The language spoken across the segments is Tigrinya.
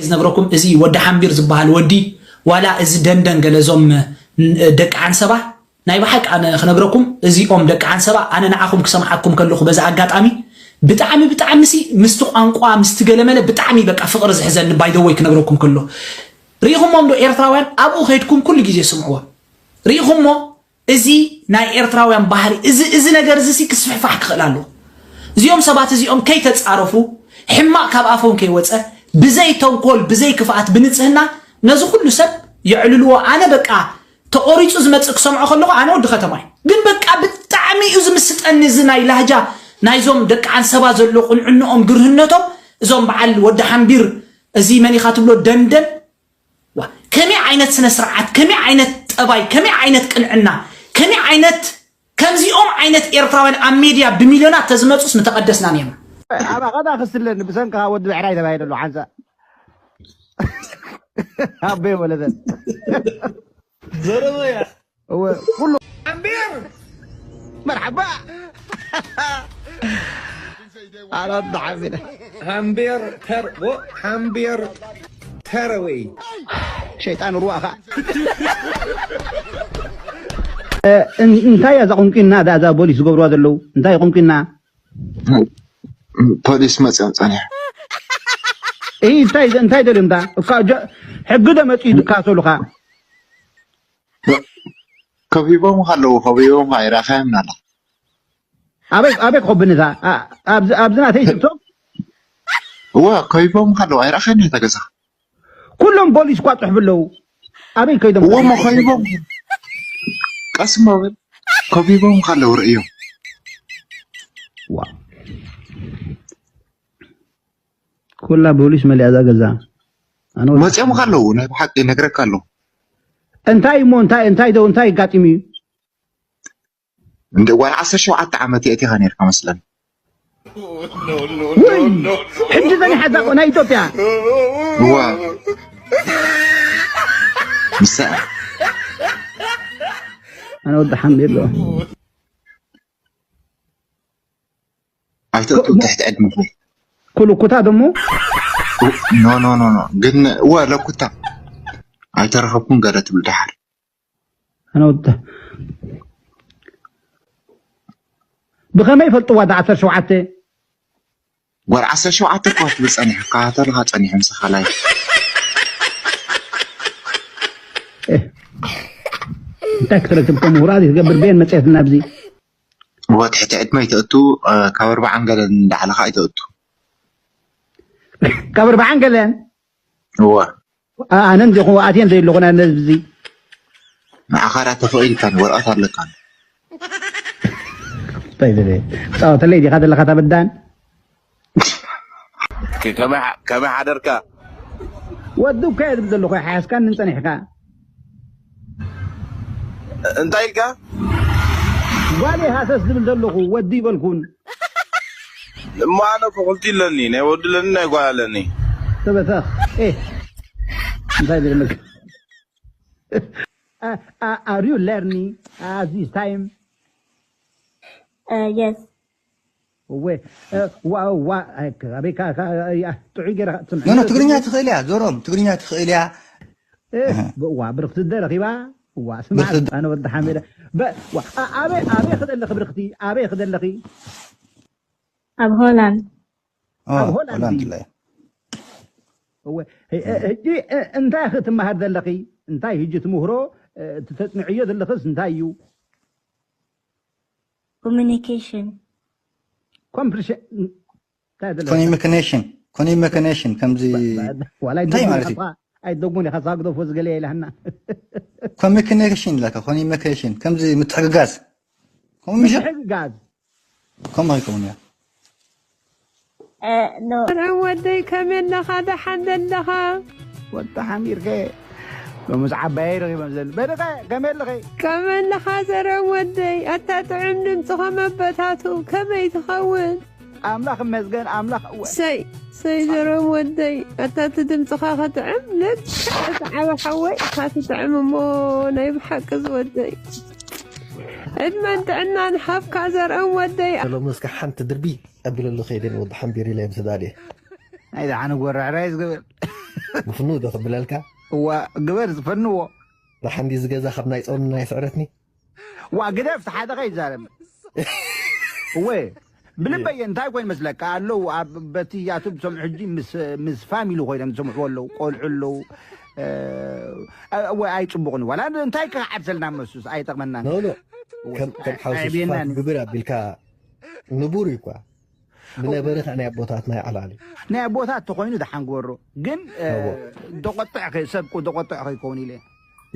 ዝነግረኩም፣ እዚ ወዲ ሓምቢር ዝበሃል ወዲ፣ ዋላ እዚ ደንደን ገለ እዞም ደቂ ዓንሰባ፣ ናይ ብሓቂ ኣነ ክነግረኩም፣ እዚኦም ደቂ ዓንሰባ፣ ኣነ ንዓኹም ክሰምዓኩም ከለኹ በዚ ኣጋጣሚ ብጣዕሚ ብጣዕሚ ሲ ምስቲ ቋንቋ ምስቲ ገለመለ ብጣዕሚ በቃ ፍቕሪ ዝሕዘኒ፣ by the way ክነግረኩም ከሎ፣ ርኢኹሞም ዶ ኤርትራውያን? ኣብኡ ከይድኩም ኩሉ ግዜ ስምዕዎ። ርኢኹሞ? እዚ ናይ ኤርትራውያን ባህሪ፣ እዚ እዚ ነገር እዚ ሲ ክስፍሕፋሕ ክኽእል ኣለዎ። እዚኦም ሰባት እዚኦም ከይተጻረፉ፣ ሕማቕ ካብ ኣፎም ከይወጸ፣ ብዘይ ተንኮል ብዘይ ክፍኣት ብንጽህና ነዚ ኩሉ ሰብ የዕልልዎ። ኣነ በቃ ተቖሪጹ ዝመጽእ ክሰምዖ ከለኹ፣ ኣነ ወዲ ከተማ እዩ፣ ግን በቃ ብጣዕሚ እዩ ዝምስጠኒ እዚ ናይ ላህጃ ናይዞም ደቂ ዓንሰባ ዘሎ ቁንዕንኦም ግርህነቶም። እዞም በዓል ወዲ ሓምቢር፣ እዚ መን ኢኻ ትብሎ ደንደን፣ ዋ፣ ከመይ ዓይነት ስነ ስርዓት፣ ከመይ ዓይነት ጠባይ፣ ከመይ ዓይነት ቅንዕና፣ ከመይ ዓይነት፣ ከምዚኦም ዓይነት ኤርትራውያን ኣብ ሜድያ ብሚልዮናት ተዝመጹስ ምተቐደስና ነርና። ኣባኻ ዳ ክስለኒ ብሰንካ ወዲ ብዕራይ ተባሂለ ኣሎ ሓንሳ ኣበይ ወለደ ዘረበያ እወ ኩሉ ኣምቢር መርሓባ ኣራት ሓቢረ ሃምቤር ተር ወ ሃምቤር ተረወይ ሸይጣን ሩዋኻ እንታይ እያ እዛ ቁንቂና እዛ ፖሊስ ዝገብርዋ ዘለዉ እንታይ ቁንቂና ፖሊስ መፅዮም ፀኒሑ እይ እንታይ እንታይ ደልዮም ዳ እካ ሕጊ ዶ መፅኡ ዝካሰሉኻ ከቢቦም ኣለዉ ከቢቦም ኣይረኣኻዮም ናላ ኣበይ ኣበይ ክኸብኒ እዛ ኣብዚ ናተይ ቲክቶክ እወ ከቢቦም ኣለዉ ኣይረኣኻዮም እታ ገዛ ኩሎም ፖሊስ እኳ ፅሕፉ ኣለዉ ኣበይ ከይዶም እወ መኸቢቦም ቀስ በል ከቢቦም ኣለዉ ርእዮም ኩላ ፖሊስ መሊኣ እዛ ገዛ መፅኦም ኣለዉ ናይ ብሓቂ ነግረካ ኣለዉ እንታይ እሞ እንታይ እንታይ ዶ እንታይ ኣጋጢሙ እዩ እንደ ጓል ዓሰርተ ሸውዓተ ዓመት የእቲኻ ነርካ መስለኒ ሕጂ ጸኒሓ እዛ ናይ ኢትዮጵያ እዋ ምሳ ኣነ ወዲ ሓምድ የለዎ ኣይተእቱ ትሕቲ ዕድመ ኩልኩታ ደሞ ኖ ኖ ኖ ኖ ግን እወ ለኩታ ኣይተረኸብኩም ገለ ትብል ደሓር ኣነ ወዲ ብኸመይ ይፈልጥዋ ዳ ዓሰርተ ሸውዓተ ጓል ዓሰርተ ሸውዓተ እኳ ትብል ጸኒሑ ካተልኻ ጸኒሑ ምሳኻ ላይ እንታይ ክትረክብ ከምሁራ ትገብር ቤን መፅየትና ኣብዚ ወትሕቲ ዕድመ ይተእቱ ካብ ኣርባዓን ገለን እንዳዕለኻ ይተእቱ ካብ ኣርባዓን ገለን እወ ኣነ እንዲኹ ኣትየ ዘይለኹ ናይ ነዚ ንዓኻ ዳ ተፈቒድካ ወረቐት ኣለካ እንታይ ዝብል ፃወተለይ ዲኻ ዘለኻ ተበዳን ከመይ ሓደርካ ወዲ እኮ እየ ዝብል ዘለኹ ሓያስካን ንፀኒሕካ እንታይ ኢልካ ጓል ሃሰስ ዝብል ዘለኹ ወዲ ይበልኩን እሞ ኣነ እኮ ክልቲ ኣለኒ ናይ ወዲ ኣለኒ ናይ ጓል ኣለኒ ተበተኽ እንታይ ዝብል Are you learning at this time? Uh, yes. ወይ ዋዋ ኣበይ ጥዑይ ገይራ ኖ ትግርኛ ትኽእል እያ ዞሮም ትግርኛ ትኽእል እያ ዋ ብርክቲ ደረኺባ ዋ ስማዕ ኣነ ወዲ ሓሜዳ ኣበይ ኣበይ ክደለኺ ብርክቲ ኣበይ ክደለኺ ኣብ ሆላንድ ኣብ ሆላንድ ሕጂ እንታይ ክትመሃር ዘለኺ እንታይ ሕጂ ትምህሮ ተፅንዕዮ ዘለኽስ እንታይ እዩ communication communication communication communication ከምዚ እንታይ ማለት እዩ ኣይደግሙን ኢኻ ዛግደፎ ዝገለ ኢላህና communication ለካ communication ከምዚ ምትሕግጋዝ communication ምትሕግጋዝ ከምኡ ኣይከውን እያ ረ ወደይ ከመይ ኣለኻ ደሓን ዘለኻ ወዲ ሓሚርካ ሎምስ ዓባየይ ረኺቦም ዘል በደኸ ከመይ ኣለኸ ከመይ ኣለኻ ዘረ ወደይ ኣታ ጥዑም ድምፅኻ መበታቱ ከመይ ትኸውን ኣምላኽ መስገን ኣምላኽ ሰይ ሰይ ዘረ ወደይ ኣታ እቲ ድምፅኻ ከጥዕም ልክዕ እቲ ዓበ ሓወይ እካ ትጥዕም እሞ ናይ ብሓቂ ዝወደይ ዕድመን ጥዕናን ሃብካ ዘርኦም ወደይ ሎሚ እስከ ሓንቲ ድርቢ ኣቢለሉ ከይደ ወዲ ሓምቢር ኢለ ምስ ዳልየ ናይ ደሓነ ጎረዕራይ ዝገበል ብፍኑ ዶ ክብለልካ? እዋ ግበር ዝፈንዎ። ደሓን ድዩ ዝገዛ ካብ ናይ ጾም ናይ ስዕረትኒ? ዋ ግደፍ፣ ሓደ ከይዛረብ። እወ፣ ብልበየ እንታይ ኮይኑ መስለካ? ኣለዉ ኣብ በቲ ያቱብ ዝሰምዑ ሕጂ ምስ፣ ምስ ፋሚሊ ኮይኖም ዝሰምዑ ኣለዉ፣ ቆልዑ ኣለዉ። እ፣ እወ፣ ኣይጽቡቕን። ዋላ እንታይ ክዓብሰልና መሱስ ኣይጠቕመናን። ኖ፣ ኖ። ከም፣ ከም ሓውሲ ኣዕብየናን ሽፋን እዩ። ግብር ኣቢልካ ንቡር እዩ እኳ። ዝነበረ ከኣ ናይ ኣቦታትና ይዓላል እዩ። ናይ ኣቦታት ተኾይኑ ደሓን ግበሮ። ግን፣ እ፣ እወ። ደቆጥዕ ከ-፣ ሰብ እኮ ደቆጥዕ ከይከውን ኢለ።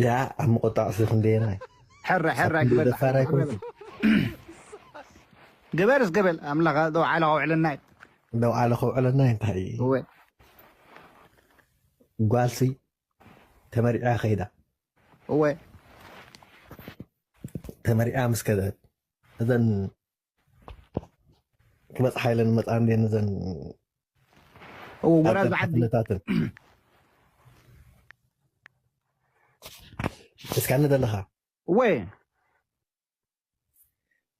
ያ፣ ኣብ ምቆጣዕ ሲ ክንደየናይ? ሕረ፣ ሕረ፣ ሳብ ግበር፣ ደፋር ኣይኮንኩን። ግበር፣ እስገበል፣ ኣምላኽ ደው ዓለ ከውዕለና እዩ። ደው ዓለ ከውዕለና እዩ፣ እንታይ እዩ? እወ። ጓልሲ ተመሪዓ ከይዳ። እወ። ተመሪዓ ምስ ከደት፣ እዘን ክበጽሓ ኢለን መጻ እንዴ፣ እዘን እወ፣ ጎራዙ ዓዲ። ኣተነታትን። እስካ ንደለኻ። እወ።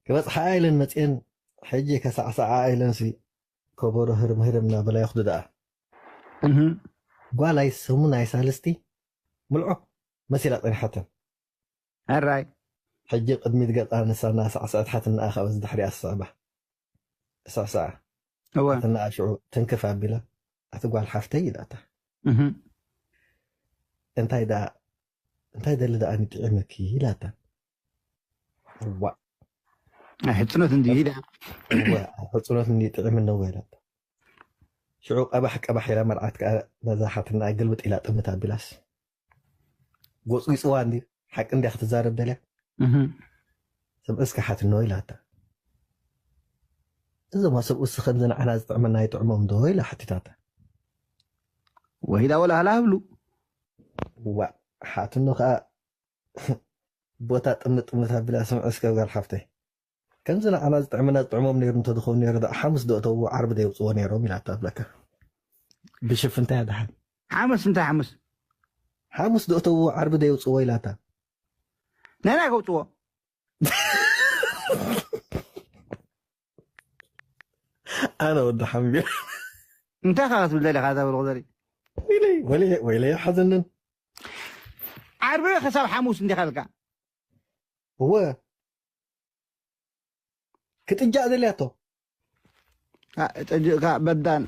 ክበጽሓ ኢለን መጽኤን፣ ሕጂ ከሳዕሳዓ ኢለንሲ፣ ከበሮ ህርም ህርም እናበላ ይኹዱ ደኣ። እህ። ጓል ኣይ ሰሙን ኣይ ሳልስቲ ምልዖ መሲላ ጸኒሓተን። ሕራይ። ሕጂ ቅድሚት ገጻ ንሳ እናሳዕሰዐት ሓትንኣ ካብ እዚ ድሕሪኣ ትስዕባ። ትስዕስዓ። እወ። ሓትንኣ ሽዑ ትንክፍ ኣቢላ፣ "ኣቲ ጓል ሓፍተይ" ኢላታ። እህ። "እንታይ ደኣ፣ እንታይ ደሊ ደኣ ንጥዕመኪ?" ኢላታ። "እዋእ። ኣይ ሕጽኖት እንድዩ ኢላ። እወ፣ ሕጽኖት እንድዩ ጥዕሚ እነዎ" ኢላታ። ሽዑ ቀባሕ ቀባሕ ኢላ መርዓት ከኣ ነዛ ሓትንኣ ግልብጥ ኢላ ጥምት ኣቢላስ። ጎጽጒጽዋ እንዲ፣ ሓቂ እንድያ ክትዛረብ ደልያ? እህ። "ሰብ እስከ ሓትኖ" ኢላታ። "እዞም ሰብኡስ ከምዚ ንዓና ዝጥዕመና ይጥዕሞም ዶ?" ኢላ ሓቲታታ። ወሂዳ ወላ ሃላ ሃብሉ። ዋ፣ ሓትኖ ከኣ ቦታ ጥምጥ ጥምት ኣቢላ፣ "ስምዒ እስከ ጓል ሓፍተይ፣ ከምዚ ንዓና ዝጥዕመና ዝጥዕሞም ነይሩ እንተዝኸውን ነይሩ ደኣ ሓሙስ ዶ እተውዎ ዓርቢ ዶ የውጽዎ ነይሮም?" ኢላታ ትብለካ። ብሽፍንታ እያ ደሓን። ሓሙስ እንታይ ሓሙስ? "ሓሙስ ዶ እተውዎ ዓርቢ ዶ የውጽዎ?" ኢላታ። ናይ ናይ ከውጽዎ። ኣነ ወዲ ሓምቢር። እንታይ ኢኻ ክትብል ደሊኻ እዛ ብልኹ ዘርኢ? ወይለይ፣ ወይለይ፣ ወይለይ ሓዘንን። ዓርቢ ክሳብ ሓሙስ እንዲኻ ኢልካ? እወ። ክጥጃእ ደልያቶ። አ፣ ጥጅእካ በዳን።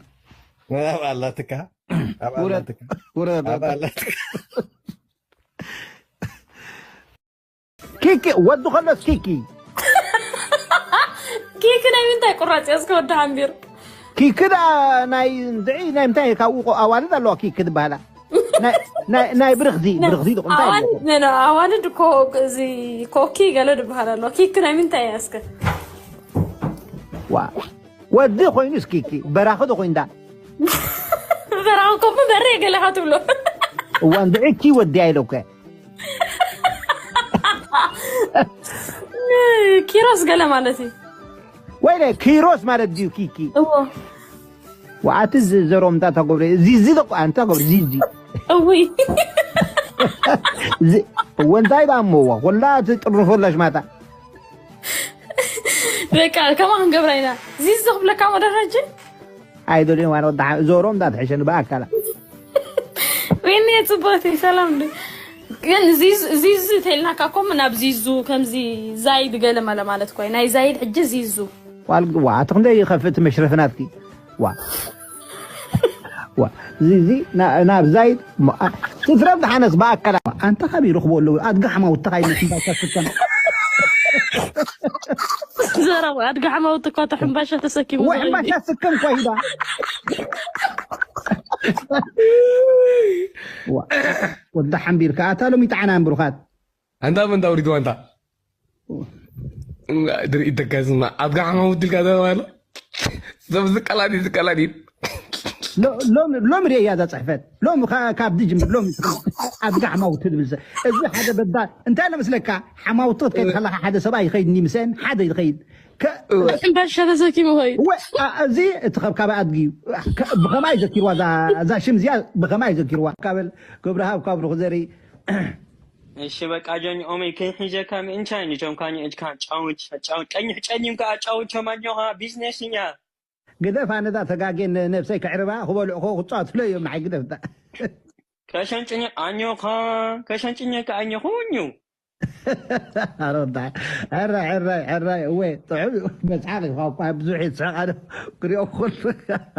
ኣብ ኣላትካ። ኣብ ውረድ፣ ኣላትካ። ውረድ፣ ኣብ በዳን። ኣላትካ። ኪኪ፣ ወዲ ከሎስ ኪኪ። ኪኪ ናይ ምንታይ ቁራጽ እያ እስከ ወዲ ሓምቢር? ኪኪ ደኣ ናይ፣ እንድዒ ናይ ምንታይ ካብኡ ቆ-፣ ኣዋልድ ኣለዋ ኪኪ ዝበሃላ። ናይ፣ ናይ፣ ናይ ብርኽዚ፣ ብርኽዚ ዶ እንታይ ኣዋልድ፣ ኣለዎ? ነ-፣ ነ-፣ ኣዋልድ እኮ እዚ ኮኪ ገለ ዝበሃል ኣሎ። ኪኪ ናይ ምንታይ እያ እስከ? ዋ፣ ወዲ ኮይኑስ ኪኪ፣ በራኺ ዶ ኮይንዳ? በራኺ እኮ እሞ በሬ ገለኻ ትብሎ። እዋ፣ እንድዒ ኪ ወዲ ኣይለኩ። ኪሮስ ገለ ማለት እዩ። ወይለ፣ ኪሮስ ማለት ድዩ ኪኪ? እዎ። ወኣቲ ዝ-፣ ዘሮም እንታይ ተገብረ? ዚዚ ደቆ፣ ኣንታ ገብረ፣ ዚዚ። እውይ። ዚ-፣ ወንታይ ዳሞ፣ ዋ፣ ኮላ እቲ ጥርፎ ላሽ ማታ። በቃ፣ ከማ ክንገብራ ኢና። ዚዚ ክብለካ ሞ ደረጀ? ኣይደልዮ ማለት ወዳ ዞሮም እንዳትሕሸን ብኣካላ። ወይኔ ጽቡቅቲ ሰላም ዶ? ግን ዚዙ፣ ዚዙ ተይልናካ እኮ ናብ ዚዙ ከምዚ ዛይድ ገለ መለ ማለት እኮ እዩ። ናይ ዛይድ ሕጂ ዚዙ። ዋል-፣ ዋ፣ ኣቲ ክንደይ ይኸፍእ እቲ መሽረፍ ናትኪ? ዋ። ዋ፣ ዚዚ ና-፣ ናብ ዛይድ ሞ-፣ አ-፣ ትትረፍ ደሓነስ ብኣካላ። ኣንታ ካብ ይረኽቦ ኣለዉ። ኣድጋ ሓማውትኻ ይመስል ባካ ስከም። ዘረባ ኣድጋ ሓማውት እኳ ተሕምባሻ ተሰኪሙ ወይ ዝኸይድ። ሕምባሻ ስከም እኳ ሂዳ። ዋ፣ ወዳ ሓምቢርካ፣ ኣታ ሎሚ ጣዕና እምብሩኻት። ኣንታ መንታ ውሪድ ዋንታ። ድርኢ ተጋዝማ፣ ኣድጋ ሓማውት ኢልካ ዘረባ ኣሎ። ሰብ ዝቀላዲ፣ ዝቀላዲ። ሎ-፣ ሎሚ፣ ሎሚ ርእያ እዛ ጽሕፈት። ሎሚ ካ-፣ ካብ ድጅምር፣ ሎሚ ኣድጋ ሓማውት ትብል ዘ-፣ እዚ ሓደ በዳ-፣ እንታይ ኣሎ መስለካ? ሓማውት ክትከይድ ከለኻ ሓደ ሰብኣይ ይኸይድ እኒ ምሰን፣ ሓደ ይኸይድ። ከ-፣ እወ። ሕምባሻ ተሰኪሙ ኸይድ። እወ፣ አ-፣ እዚ እቲ ኸብካብ ኣድጊ እዩ። ከ-፣ ብኸማይ ዘኪርዋ እዛ፣ እዛ ሽም እዚኣ ብኸማይ ዘኪርዋ። ካበል ክብረሃብ ካብ ሩኽ ዘርኢ። እሺ፣ በቃ ጆኒ ኦመይ ክንሒዘካ ምእንቻ እንጆም ካኝ እጅካ ጫውች፣ ጫውች፣ ቀኝሕ ጨኒምካ ኣጫውቾም ኣጆኻ ቢዝነስ እኛ። ግደፍ፣ ኣነ እዛ ተጋጌ ን-፣ ነብሰይ ከዕርባ ክበልዑ ከ ክጻወቱለ እዮም ንዓይ ግደፍ እዛ። ከሸንጭኝ ኣኞኻ፣ ከሸንጭኘካ ኣኞኹ እኙ። ኣሮዳ ሕራይ ሕራይ ሕራይ እወ ጥዑም እዩ። መጽሓፍ እዩ እኳ ብዙሕ ይስሕቕ ኣነ ክሪኦ ኩሉ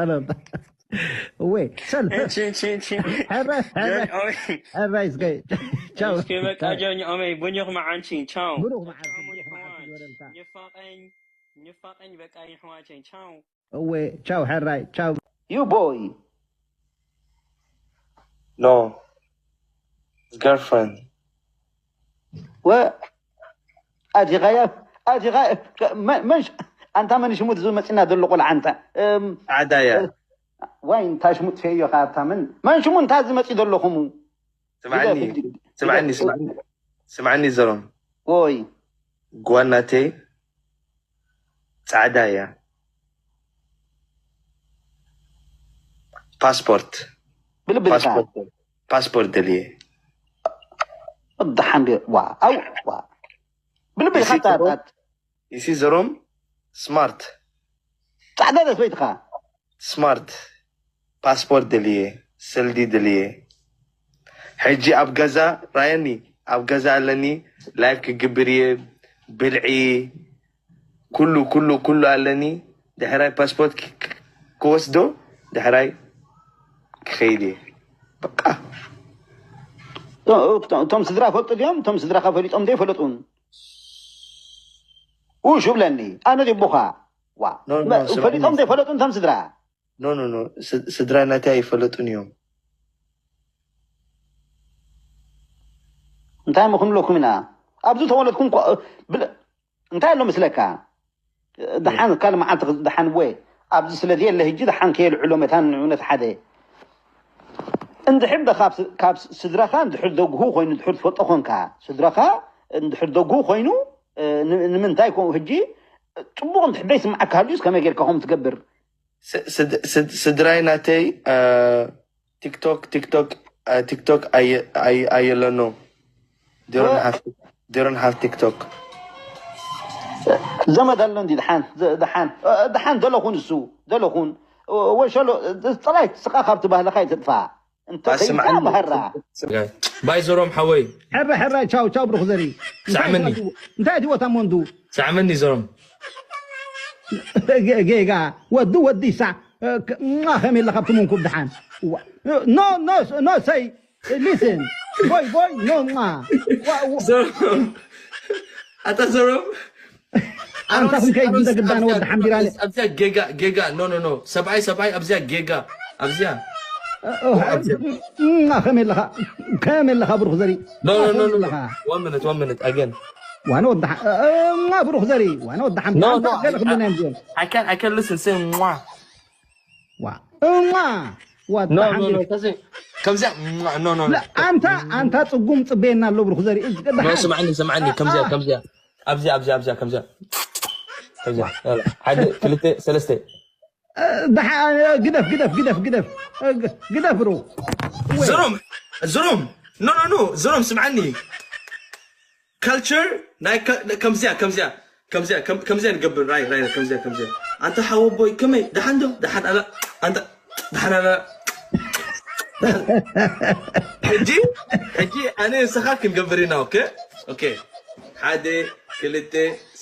ኣሮዳ እወ ሰል እቺ እቺ እቺ ሕራይ ሕራይ ጆን ኦመይ ሕራይ እስከ ቻው እስኪ በቃ ጆን ኦመይ ቡኞኽ መዓንቺ ቻው። ብሩኽ መዓልቲ ብሩኽ መዓልቲ ይወረልካ። ንፋቀኝ ንፋቀኝ በቃ ይሕዋቸኝ ቻው። እወ ቻው ሕራይ ቻው You boy. No. His girlfriend. و ኣቲኻያ ኣቲኻ መን ኣንታ መን ሽሙት ዝመፅና ዘሎ ቆልዓ ኣንታ እም፣ ጻዕዳ እያ። ዋይ እንታይ ሽሙት ፈዮ ካብታ መን መን ሽሙ እንታይ ዝመፂ ዘለኹም ስምዓኒ ግደፍ፣ ስምዓኒ ግደፍ። ስምዓኒ ስምዓኒ ዘሮም ወይ ጓናተይ ጻዕዳ እያ። ፓስፖርት ብልብልካ ፓስፖርት ፓስፖርት ደልየ ደሓን ዋ ኣው ዋ ብልብልካ እሺ፣ ጣጣት You see ዘሮም smart ጻዕዳ ደስ በይትኻ smart ፓስፖርት ደልየ ሰልዲ ደልየ ሕጂ ኣብ ገዛ ራየኒ ኣብ ገዛ ኣለኒ live ክግብር እየ ብልዒ ኩሉ ኩሉ ኩሉ ኣለኒ ድሕራይ ፓስፖርት ክ- ክ- ክወስዶ ድሕራይ ክኸይድ እየ በቃ እቶም ስድራ ፈልጡ ድዮም እቶም ስድራካ ፈሊጦም ዶ ይፈለጡን ውሹ ብለኒ ኣነ ዲቡኻ ዋ No, no, ስምዕኒ። ፈሊጦም ዶ ይፈለጡ እቶም ስድራ No, no, no. ስድራ ናተይ ኣይፈለጡን እዮም እንታይ ምኽንለኩም ኢና ኣብዚ ተወለድኩም እንታይ ኣሎ ምስለካ ደሓን ካል መዓልቲ ደሓን ወ ኣብዚ ስለ ዘየለ ህጂ ደሓን ከየልዕሎ መታን ንዑነት ሓደ እንድሕር ካብ ስድራኻ እንድሕር ደግሁ ኮይኑ እንድሕር ትፈልጦ ኮንካ ስድራኻ እንድሕር ደግሁ ኮይኑ ንምንታይ ኮ ህጂ ፅቡቕ እንድሕር ደይስምዓካ ሃልዩስ ከመይ ጌርካ ከም ትገብር ስድራይ ናተይ ቲክቶክ ቲክቶክ ቲክቶክ ኣየለኖ ዶሮን ሃፍ ቲክቶክ ዘመድ ኣሎ እንዲ ድሓን ድሓን ድሓን ዘለኹን እሱ ዘለኹን ወሸሎ ጥራይ ስኻ ካብቲ ባህልኻ ይትጥፋ እንተ ከይድካ ባህራ ባይ ዘሮም ሓወይ ሕራይ ሕራይ ቻው ቻው ብሩኽ ዘሪ ሳዕመኒ እንታይ እቲ ቦታ ሞንዱ ሳዕመኒ ዘሮም ጌጋ ወዲ ወዲ ሳዕ ከመይ ኣለካ ኣብቲ መንኩብ ድሓን no no no say listen boy boy no ኣታ ዘሮም ኣንታ ክንከይድ እንደ ግዳን ወዲ ሓምቢራለ ኣብዚያ ጌጋ ጌጋ no no no ሰብኣይ ሰብኣይ ኣብዚያ ጌጋ ኣብዚያ ከመይ ኣለካ ከመይ ኣለካ ብሩኽ ዘሪ no no no no one minute one minute again ዋነ ወዲ ማ ብሩኽ ዘሪ ዋነ ወዲ ሓምቢራ No, no, ገለ ክብልና እዮም I can't I can't listen say mwah ዋ እማ no no no ከዚ ከምዚያ no no no ኣንታ ኣንታ ፅጉም ፅበየና ኣሎ ብሩኽ ዘሪ no ስምዓኒ ስምዓኒ ከምዚያ ከምዚያ ኣብዚያ ኣብዚያ ኣብዚያ ከምዚያ ከምዚያ ሓደ ክልተ ሰለስተ ግደፍ ግደፍ ግደፍ ግደፍ ግደፍ ብሩ ዘሮም ዘሮም no no no ዘሮም ስምዓኒ culture ናይ ከምዚያ ከምዚያ ከምዚያ ከምዚያ ንገብር ራይ ራይ ከምዚያ ከምዚያ ኣንተ ሓወቦይ ከመይ ደሓን ዶ ደሓን ኣላ ኣንተ ደሓን ኣላ ሕጂ ሕጂ ኣነ ንስኻ ክንገብር ኢና okay okay ሓደ ክልተ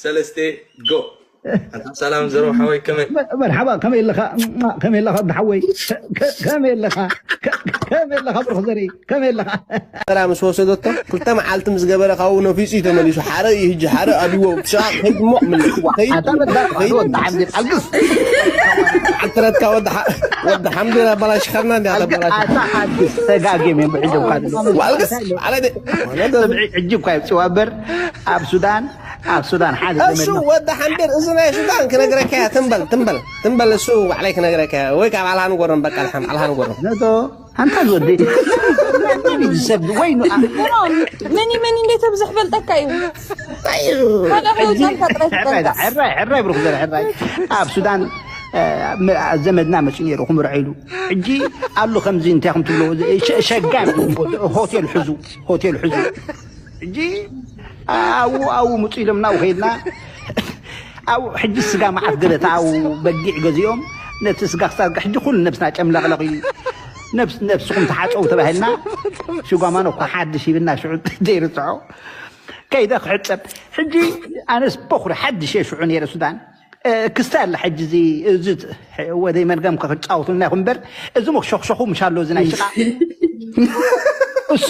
ሰለስተ go ኣንታ ሰላም ዘሮ ሓወይ ከመይ መርሓባ ከመይ ኣለኻ ከመይ ኣለኻ ወዲ ሓወይ ከመይ ኣለኻ ከመይ ኣለኻ ብሩኽ ዘሪ ከመይ ኣለኻ ተራ ምስ ወሰደቶ ክልተ መዓልቲ ምስ ገበረ ካብኡ ነፊፁ እዩ ተመሊሱ ሓረ እዩ ህጂ ሓረ ኣብዎ ብሻቕ ከይድሞ ምልስዋ ዓትረትካ ወዲ ሓምድ ኣባላሽኻና እንዲያ ተባላሽ ተጋግም እዮም ብዕጀብካ ዋልግስ ዓለ ሕጂ እኳ ይብፅዋ እበር ኣብ ሱዳን ኣብ ሱዳን ሓደ እሱ ወዲ ሓምድ እዚ ናይ ሱዳን ክነግረካ እያ ትንበል ትንበል ትንበል እሱ ባዕለይ ክነግረካ እያ ወይ ካብ ዓልሃ ንጎሮም በቃ ልሓም ዓልሃ ንጎሮም ነቶ ኣንታ ዝወዲ ሰብ ወይ መኒ መኒ እንዴት ብዝሕ ፈልጠካ እዩ ካልእ ከውዛልካ ጥራይ ትፈልጥ ሕራይ ሕራይ ብሩክ ዘር ሕራይ ኣብ ሱዳን ዘመድና መፂኡ ነይሩ ክምርዖ ኢሉ ሕጂ ኣሎ ከምዚ እንታይ ከም ትብሎ ሸጋም ሆቴል ሕዙ ሆቴል ሕዙ ሕጂ ኣብኡ ኣብኡ ምፁ ኢሎምና ከይድና ኣብኡ ሕጂ ስጋ መዓት ገለ ኣብኡ በጊዕ ገዚኦም ነቲ ስጋ ክሳርጋ ሕጂ ኩሉ ነብስና ጨምለቕለቕ እዩ ነብስ ነብስኹም ተሓፀቡ ተባሂልና ሽጓማኖ እኳ ሓድሽ ይብልና ሽዑ ዘይርስዖ ከይደ ክሕፀብ ሕጂ ኣነስ በኹሪ ሓድሽ እየ ሽዑ ነይረ ሱዳን ክስተ ኣላ ሕጂ እዚ እዚ ወደይ መርገም ክጻወቱልና ይኹን እምበር እዚ ሞክሾኽሾኹ ምሽ ኣሎ እዚ ናይ ሽቃ እሱ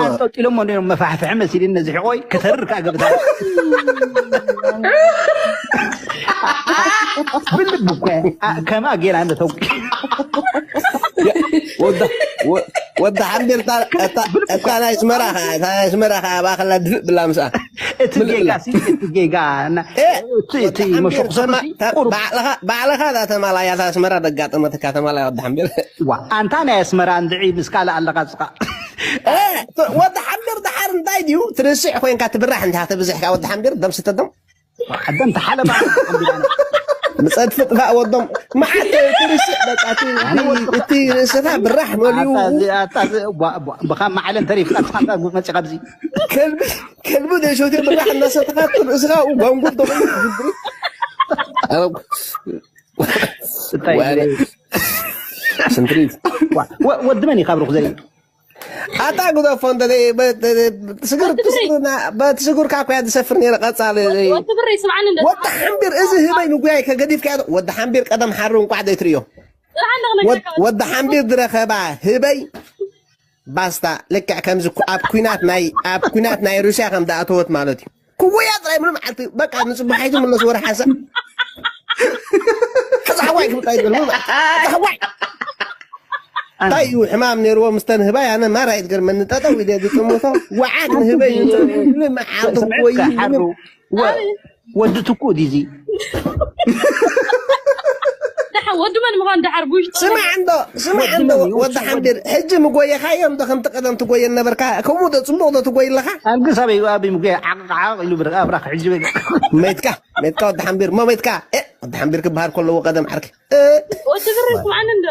ኣንጠልጢሎሞ ነይሮም መፋሕፍሒ መሲልኒ ነዚ ሕቆይ ክተርር ከዓ ገብታ ብልብ እኮ ከማ ጌራ ነተው ወዳ ሓንቢር እታ ናይ ኣስመራ ኣስመራ ባኸላ ድፍእ ብላ ምስኣ እቲ ጌጋ እቲ ጌጋ እቲ መሸቁሰ ባዕልኻ እዛ ተማላያ ኣስመራ ደጋጠመትካ ተማላያ ወዲ ሓንቢር ኣንታ ናይ ኣስመራ እንድዒ ምስ ካልእ ኣለኻ ስኻ ወዲ ሓንቢር ድሓር እንታይ ድዩ ትርስዕ ኮይንካ ትብራሕ እንዲኻ ትብዝሕካ ወዲ ሓንቢር ደምስተዶም ዓደም ተሓለባ ብፀድፊ ጥፋእ ወዶም መዓት ትርስዕ በቃ እቲ ርእስኻ ብራሕ መሊኡ ብኻ መዓለን ተሪፍካ ስኻ መፂ ካብዚ ከልቢ ከልቢ ደሾቴ ብራሕ እናሰተኻ ርእስኻ ጓንጉር ተኾ ስንትሪት ወዲ መን እዩ ካብ ሩኽ ዘርኢ ኣታ ግደፎ እንተ ስግር ትስግርና በቲ ስጉርካ ኮያ ዝሰፍር ነይረ ቀጻሊ ወዲ ብረይ ስምዓኒ እንደ ወዲ ሓንቢር እዚ ህበይ ምጉያይ ከገዲፍካ ወዲ ሓንቢር ቀደም ሓሩ እንቋዕ ዘይትርእዮ ወዲ ሓንቢር ዝረኸባ ህበይ ባስታ ልክዕ ከምዚ ኣብ ኩናት ናይ ኣብ ኩናት ናይ ሩስያ ከም ዝኣተወት ማለት እዩ ክወያ ጥራይ ምንም ዓልቲ በቃ ንፅባሒቱ ምነስ ወረ ሓንሳእ ተዛሕዋይ ክምጣ ይብል ምንም ዓልቲ ተዛሕዋይ እንታይ እዩ ሕማም ነይርዎ ምስተን ህባይ ኣነ ማራ ይትገርመኒ ጠጠው ኢለ ዝጥምቶ ወዓግ ንህበይ ንመዓልቲ ወይ ወዲ ትኩእ ዲዚ ወዲ መን ምዃን ድሓር ብውሽጢ ስማዕ እንዶ ስማዕ እንዶ ወዲ ሓንቢር ሕጂ ምጎየኻዮ እንዶ ከምቲ ቀደም ትጎየ ነበርካ ከምኡ ዶ ፅቡቅ ዶ ትጎይ ኣለኻ ኣልግስ ኣበይ ኣበይ ምጎየ ዓቕዓቕ ኢሉ ብርቃ ብራክ ሕጂ በል መይትካ መይትካ ወዲ ሓንቢር ሞ መይትካ ወዲ ሓንቢር ክበሃል ከለዎ ቀደም ዓርኪ ወዲ ብር ስምዓኒ እንዶ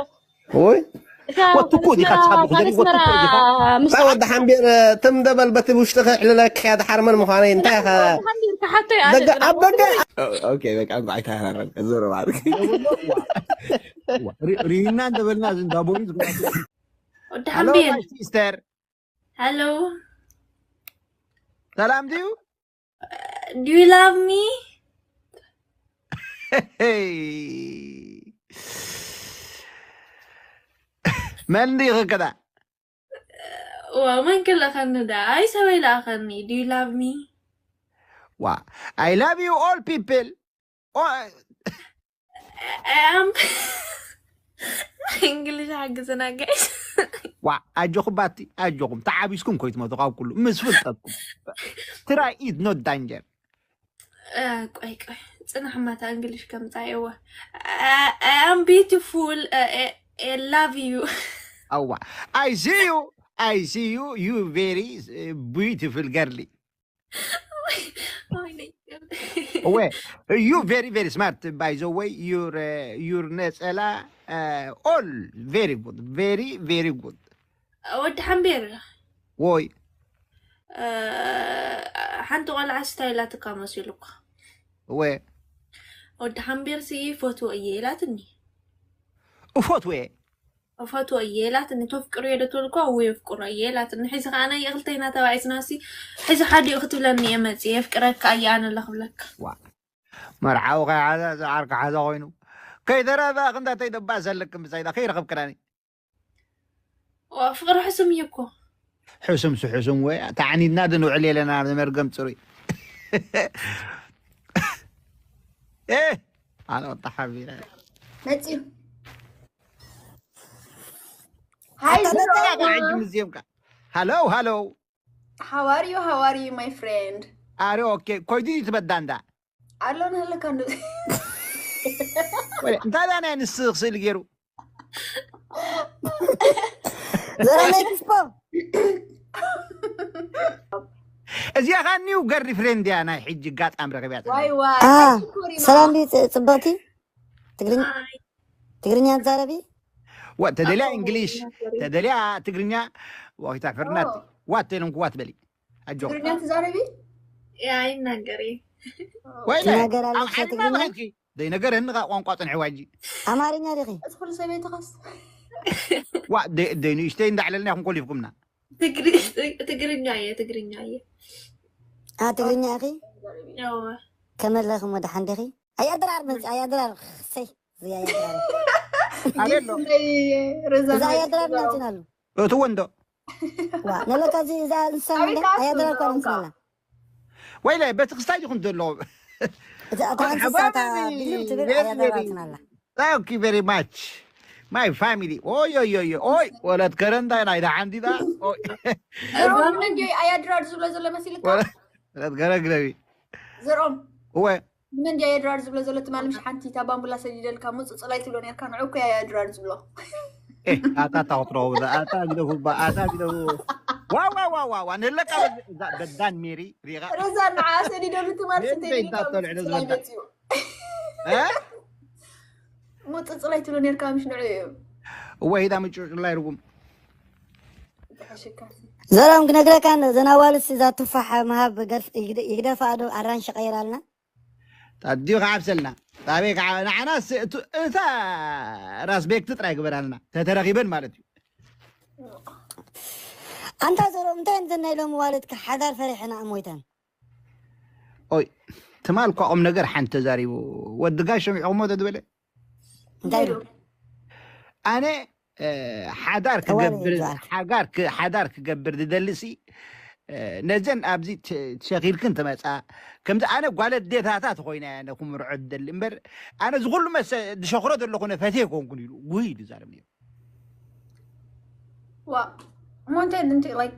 ወይ ወትኩ ዲኻ ትሳብ እንታይ ወዲ ሓንቢር ትም ደበል በቲ ውሽጢ ክዕልለክ ከያ ድሓር መን ምዃነይ እንታይ ኢኻ ደገ ኣብ ደገ ኦኬ በቃ እንኳዕ ተሃራረብ ዞሮ ማለት ሪና እንደበልና ዝንዳቦሪ ወዲ ሓንቢር ሲስተር ሄሎ ሰላም ድዩ Do you love me? መን ዲኺ ከዳ ዋ መን ክልእኸኒ ዳ ኣይ ሰበይ ለኣኸኒ do you love me? ዋ I love you all people እንግሊሽ ሓግዝና ጋይስ ዋ ኣጆኹም ባቲ ኣጆኹም ተዓቢስኩም ኮይትመቱ ካብ ኩሉ ምስ ፍልጠትኩም try it not danger ቆይ ቆይ ፅናሕ ማታ እንግሊሽ ከምፃ የዋ I am beautiful I love you ኣዋ I see you I see you you very beautiful girly ወይኔ Well, you very very smart by the way. Your uh, your ነጸላ uh, all very good, very very good. ወዲ ሓምቤር ወይ ሓንቲ ቆልዓ ስታይላትካ መሲሉካ ወይ ወዲ ሓምቤር ሲ ፎቶ እየ ኢላትኒ እፎት ወይ ፎቶ እየ ኢላትኒ ተፍቅሮ የደ ትብልኳ ወይ ፍቅሮ እየ ኢላትኒ ሕዚ ከዓ ናይ ክልተይና ተባዒስና ሲ ሕዚ ሓዲኡ ክትብለኒ እየ መፅእ የፍቅረካ እየ ኣነ ለክብለካ መርዓዊ ከይሓዛ ዝዓርካ ሓዛ ኮይኑ ከይተረፈ ክንዳተይ ደባሰለክ ምሳይዳ ከይረኸብክናኒ ፍቅሪ ሕሱም እዩ እኮ ሕሱም ስሕሱም ወይ ተዓኒድና ድንውዕል የለና መርገም ፅሩይ ኣነ ወጣ ሓቢረ መፅዩ ሓይ ዝረኣኹ ሕጂ ምዝዮምካ ሃሎ ሃሎ How are you? How are you, my friend? ኣረ ኦኬ ኮይዱ እዩ ትበዳ እንዳ ኣሎ ንህልካ እንዶ እንታይ ዳ ናይ ንስኽ ስእሊ ገይሩ ዘረመይ ክስፖ እዚኣ ኸዓ ኒው ገርል ፍሬንድ እያ ናይ ሕጂ ጋጣም ረኺብያ ዋይ ዋይ አ ኣቲ ኮሪና ሰላም ድዩ ጽ- ጽብቕቲ ትግርኛ ትግርኛ ትዛረቢ ዋ ተደልያ እንግሊሽ ተደልያ ትግርኛ ዋይታ ፍርናት ዋት ተይሎም ክዋት በሊ ኣጆ ትግርኛ ትዛረቢ ያ ይናገር እዩ ወይ ትናገር ኣለሽ ኣብ ዓድና ትግርኛ? ንኸድኪ ዘይነገረኒ ኸዓ ቋንቋ ጽንሕዋ ሕጂ ኣማርኛ ዲኺ እዚ ኩሉ ሰበይትኻስ ዋ ደ- ደይ ንእሽተይ እንዳዕለልና ይኹን ኮሊፍኩምና። ትግሪ- ትግርኛ እየ ትግርኛ እየ ኣ ትግርኛ ኢኺ ያው ከመለኽም ወደ ሓንዲኺ ኣያድራር መፂ ኣያድራር ሰይ እዚ ኣያድራር ኣበሎ እዚ ኣያድራር ናፅን ኣሉ እቲ ወንዶ ዋ ነለካ እዚ እዛ እንስሳ ኣያድራር እኳ ንምስላ ወይለ በቲ ክስታይ ዲኹም ዘሎ እዛ እታ እንስሳ እታ ብድም ትብል ኣያድራር ናፅን ኣላ Thank you very much. My family. ኦይ ኦይ ኦይ ኦይ ወለት ከረንታይ ናይ ደሓንዲዳ ኦይ እንጆይ ኣያድራር ዝብሎ ዘሎ መሲልካ ወለት ከረን ግረቢ ዘርኦም እወ ምን እንዲ ኣያድራር ዝብሎ ዘሎ ትማል ምሽ ሓንቲ እታ ባምቡላ ሰዲደልካ ሙፅፅላይ ትብሎ ነርካ ንዑ እኮ ኣያድራር ዝብሎ ኣታ ታወጥሮ ኣታ ግደፉ ኣታ ግደፉ ዋዋ ዋዋ ዋ ንለቃ በዳን ሜሪ ሪጋ ረዛ ንዓ ሰዲደሉ ትማል ሜሪ ዘይታተልዕለ ዝበዳ ሙፅፅላይ ትብሎ ነርካ ምሽ ንዑ እዩ እወ ሂዳ ምጭጭላይ ርጉም ዝሓሸካ ዘርኦም ክነግረካ እዘን ኣዋልስ እዛ ቱፋሕ ምሃብ ገርፍ ይግደ- ይግደፋ ዶ ኣራንሺ ቀይራልና ኣዲኡ ከዓብሰልና ጣበይ ከዓ ንዓናስ እቱ- እታ ራስ ቤክቲ ጥራይ ግበራልና ተተረኺበን ማለት እዩ ኣንታ ዘርኦም እንታይ እዮም ዘናይ ሎም ዋልድካ ሓዳር ፈሪሐና እሞይተን ኦይ ትማል እኳ ቁም ነገር ሓንቲ ተዛሪቡ ወዲ ጋሽ ሰሚዕኹሞ ተትበለ እንታይ ኢሉ ኣነ እ፣ ሓዳር ተዋለ ክገብር ይግባር። ሓጋር ክ- ሓዳር ክገብር ዝደልሲ እ፣ ነዘን ኣብዚ ት- ትሸኺልክን ትመፃ ከምዚ ኣነ ጓለ ዴታታት ኮይና እያ ነኩምርዖ ዝደሊ እምበር ኣነ ዝኩሉ መሰ ዝሸኽሮ ዘለኹ ነፈትየ ኮንኩን ኢሉ ጉይ ኢሉ ዛረብ ነይሩ ዋ እሞ እንታይ ድንቲ ላይክ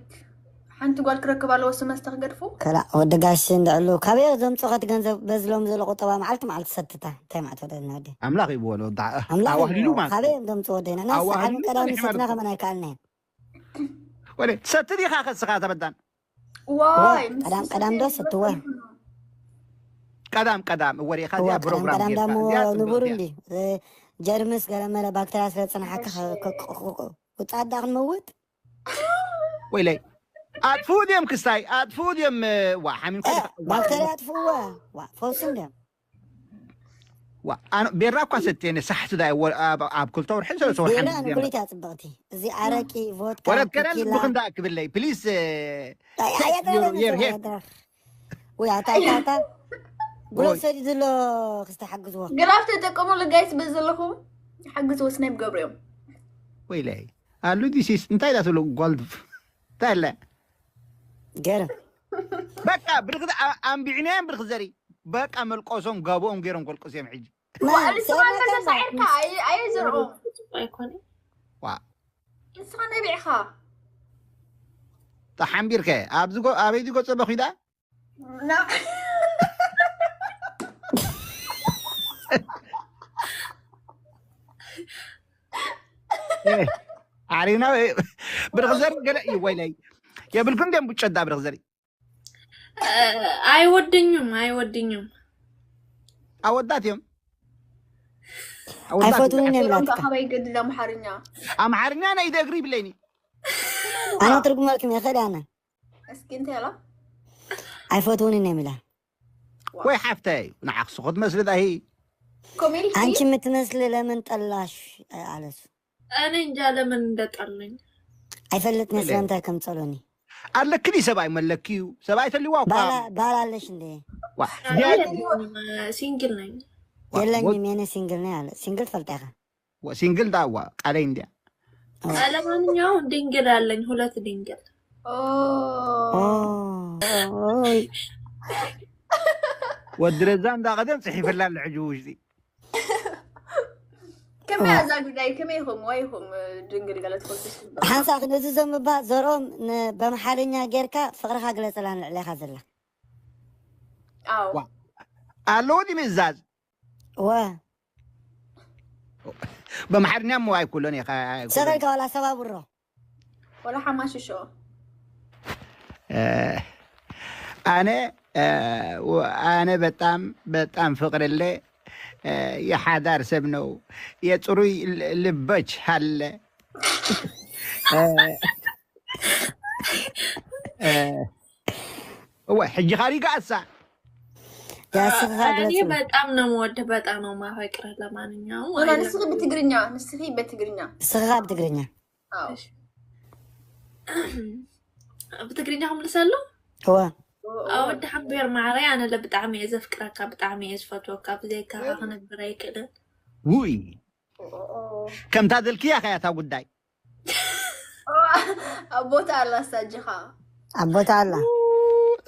ሓንቲ ጓል ክረክብ ኣለዎ ስመስተ ክገድፉ ከላ ወዲ ጋሽ እንድዕሉ ካበየ ዘምፅኸት ገንዘብ በዝሎም ዘሎ ቁጠባ መዓልቲ መዓልቲ ሰትታ እንታይ ማለት ወደ ናዲ ኣምላኽ ይብዎ ንወዳ ኣምላኽ ኣዋህሊሉ ይብሎ። ማለት ካበየ እዮም ዘምፅዎ ደይና ናስ ኣዋህሊሉ ዓለም ቀዳሚ ይሓርቆ። ሰትና ከመን ኣይከኣልናዮም ወለ ትሰትድ ኢኻ ከስኻ ተበዳን ዋይ ቀዳም ቀዳም ዶ ሰትወ ቀዳም ቀዳም እወ ሪኢኻ እዚኣ ቀዳም ፕሮግራም ቀዳም ጌርካ ዳሞ እዚኣ ጽቡቅ ንቡር እያ እንዲ ጀርምስ ገለመለ ባክተርያ ስለ ፅናሓካ ውፃእ ዳ ክንመውት ወይለይ ኣጥፍኡ ድዮም ክስታይ ኣጥፍኡ ድዮም ዋ ሓሚምካ ባክተርያ ኣጥፍእዎ ዋ ፈውሱ እንዲዮም ዋ ኣነ ቤራ እኳ ሰትየነ ሳሕቲ ዳ ኣብ ክልተ ወርሒ ሰለስተ ወርሒ ቤራ ንኩሊት እያ ፅብቕቲ እዚ ኣረቂ ቮድካ ወረት ከረን ቴኪላ ልብኽን ዳ ክብለይ ፕሊስ ኣይ፣ ኣየጥረረን your- your እኮ head. ኣየጥረረን። ወይ ኣታ ኣታ ኣታ ብሎ ወይ። ሰዲዱ ኣሎ ክስተ ሓግዝዎ ግራፍ ተጠቀሙሉ ጋይስ በዘለኹም ሓግዝ ወስናይ ብገብሩ እዮም ወይለይ ኣሉ ዲሲስ እንታይ ዳ ትብሉ ጓልፍ እንታይ ኣለ ገርም በቃ ብርክት ኣንቢዕናዮም ብርክ ዘሪ በቃ መልቆሶም ጋብኦም ገይሮም ኮልቆስዮም ሕጂ ንስኻ እንተ ተሳዒርካ ኣየ- ኣየዝርኦም ኣይኮነ ዋ ንስኻ ነቢዕኻ ተሓንቢርከ ኣብዚ ጎ- ኣበይ ዝጎፀ በኺዳ ና- ዓሪና ብርክ ዘሪ ገለ እዩ ወይለይ የብልኩም ደም ቡጨዳ ብርክ ዘሪ ኣይወደኝም ኣይወደኝም ኣወዳት እዮም ኣይፈትውንን እዮም ሎም ናትካ ካበይ ገድል ኣምሓርኛ ኣምሓርኛ ናይ ደግሪ ይብለይኒ ኣነ ትርጉመልኩም እየ ከዲ ኣነ እስኪ እንታይ ኣላ ኣይፈትውንን እዮም ኢላ ወይ ሓፍተ እዩ ንዓክስ ክትመስሊ ዳሂ ኮሜልኪ አንቺ የምትመስል ለምን ጠላሽ አለሱ እኔ እንጃ ለምን እንደጠላኝ አይፈልጥም ስለምንታይ ከም ጸሎኒ ኣለክኒ ሰብኣይ መለክዩ ሰብኣይ ተልዋ እኳ ባል አለሽ እንዴ? ዋ፣ ሲንግል ነኝ። የለኝም የኔ ሲንግል ነኝ አለ። ሲንግል ትፈልጣ ኢኻ? ሲንግል ዳዋ ቃለይ እንዲያ ለማንኛውም ድንግል አለኝ፣ ሁለት ድንግል። ኦይ ወዲ ረዛ እንዳቀደም ጽሒፈላ ኣሎ ሕጂ ውሽጢ ከመይ ኣዛ ጉዳይ ከመይ ኢኹም ወይ ኢኹም ድንግል ገለ ትፈልጡ ሓንሳእ ክንእዝዞም እባ ዘርኦም ን- በምሓርኛ ጌርካ ፍቕርኻ ግለጸላ ንልዕሌኻ ዘላ ኣው ዋ። ኣለዎ ዲ ምእዛዝ ወ በምሓርኛ እሞ ኣይኩሎን ኢኻ ሰበልካ ዋላ ሰባብሮ ወላ ሓማሽሾ እ፣ ኣነ እ፣ ወ- ኣነ በጣም በጣም ፍቅርለ እ፣ የሓዳር ሰብ ነው የጥሩይ ል- ልበች ሃለ እ፣ እ፣ እወ ሕጂ ካሪጋ ኣሳ ያስኻ እኔ ግለጽ በጣም ነው የምወድህ፣ በጣም ነው የማፈቅርህ። ለማንኛውም ሆና ንስኺ ብትግርኛ ንስኺ በትግርኛ ስኻ ብትግርኛ አዎ ብትግርኛ ክምልሰሉ እወ ኣወዲ ሓምቤር ማዕረይ ኣነ ለብጣዕሚ እየ ዘፍቅረካ፣ ብጣዕሚ እየ ዝፈትወካ፣ ብዘይካኻ ክነብር ኣይክእልን። ውይ ከምታ ዘልክያ ከያታ ጉዳይ ኣብ ቦታ ኣላ ሳጅኻ ኣብ ቦታ ኣላ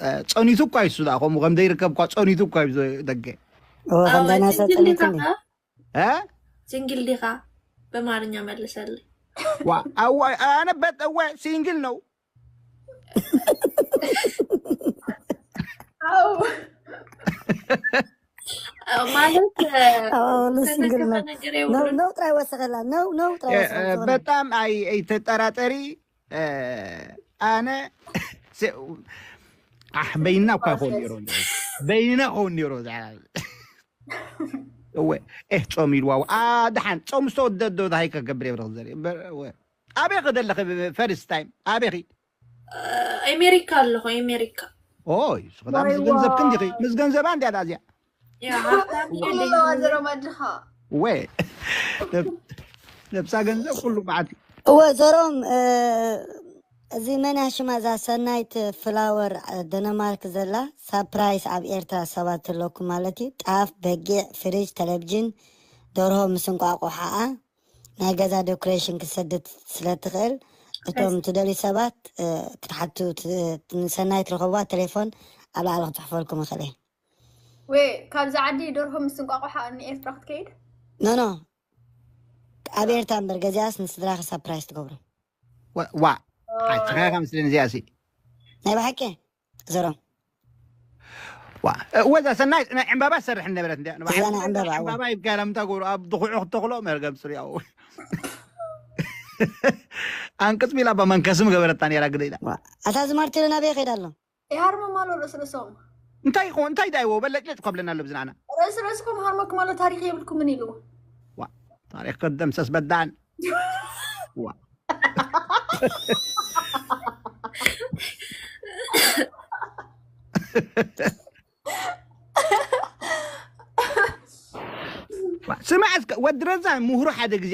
እ፣ ጸኒቱ እኳ ይሱ ዳ ከምኡ ከም ዘይርከብ እኳ ጸኒቱ እኳ እዩ ደገ እወ ከም ኣወ ዳይናሰ ሲንግል ዲኻ ጸኒትኒ ኸ? እ? ሲንግል ዲኻ? በማርኛ መልሰልኝ። ዋ ኣዋ ኣነ በት እወ ሲንግል ነው ማለት ኣሉ ሲንግል ተነገፈ ነው ነገር ነው የውርድ። ነው ጥራይ ወሰኸላ ነው ነው ጥራይ እ፣ ወሰኸላ እ፣ በጣም ኣይ ኣይተጠራጠሪ እ፣ ኣነ ሴ- ኣሕ በይና እኳ ይኸውን ነይሮ በይና ይኸውን ነይሮ እዛ እወ ኤህ ጾም ኢልዋ ዋ ኣ ደሓን ጾም ዝተወደዶ ታይ ከገብር የብረ ዘር ኣበይ ክደለኺ ፈርስት ታይም ኣበይ ኣሜሪካ ኣለኹ ኣሜሪካ። ኦይ ስኽዳ ምስ ገንዘብ ክንዲኺ ምስ ገንዘባ እንዲያ ዳዚያ ያ ሃብታም እየ ኣለዋ ዘረባ ድኻ ወ ነብሳ ገንዘብ ኩሉ መዓት እዩ እወ ዘሮም እ፣ እዚ መን እያ ሽማ እዛ ሰናይት ፍላወር እ፣ ደነማርክ ዘላ ሳፕራይስ ኣብ ኤርትራ ሰባት ኣለኩም ማለት እዩ። ጣፍ፣ በጊዕ፣ ፍሪጅ፣ ቴሌቪዥን፣ ደርሆ ምስ እንቋቑሓኣ ናይ ገዛ ዴኮሬሽን ክትሰድድ ስለ ትኽእል እቶም ትደልዩ ሰባት እ፣ ክትሓቱ ት- ንሰናይት ረኸብዋ ቴሌፎን ኣብ ላዕሊ ክፅሕፈልኩም ይኽእል እየ። ወይ ካብዚ ዓዲ ደርሆ ምስ እንቋቑሓ ንኤርትራ ክትከይድ ኖ ኖ ኣብ ኤርትራ እምበር ገዚኣስ ንስድራኺ ሳፕራይስ ትገብሩ። ዋ ሓጭኻ ኢኻ ምስለኒ እዚኣ ሲ ናይ ብሓቂ ዘሮም ዋ ወዛ ሰናይ ናይ ዕምባባ ትሰርሕ ነበረት እንዲያ እዛ ናይ ዕምባባ እዋ ዕምባባ ይብካላ ምታ ጎሩ ኣብ ድኹዑ ክተኽሎ መርገም ስሪያው ኣንቅጽ ሚላ ባ መንከስም ገበረታ ነራ ግደ ኢላ ዋ፣ ኣታ እዚ ማርቴሎ ናበይ ከይዳ ኣሎ? ይሃርሞም ኣሎ ርእሲ ርእሶም እንታይ ይኸውን እንታይ ዳይዎ በለጭለጭ ኮብለና ኣሎ ብዝናና ርእሲ ርእስኩም ሃርመኩም ኣሎ ታሪክ የብልኩምን ኢሉ ዋ ታሪክ ከደምሰስ በዳን ዋ ስማዕ እስከ ወዲ ረዛ ምሁሩ ሓደ ግዜ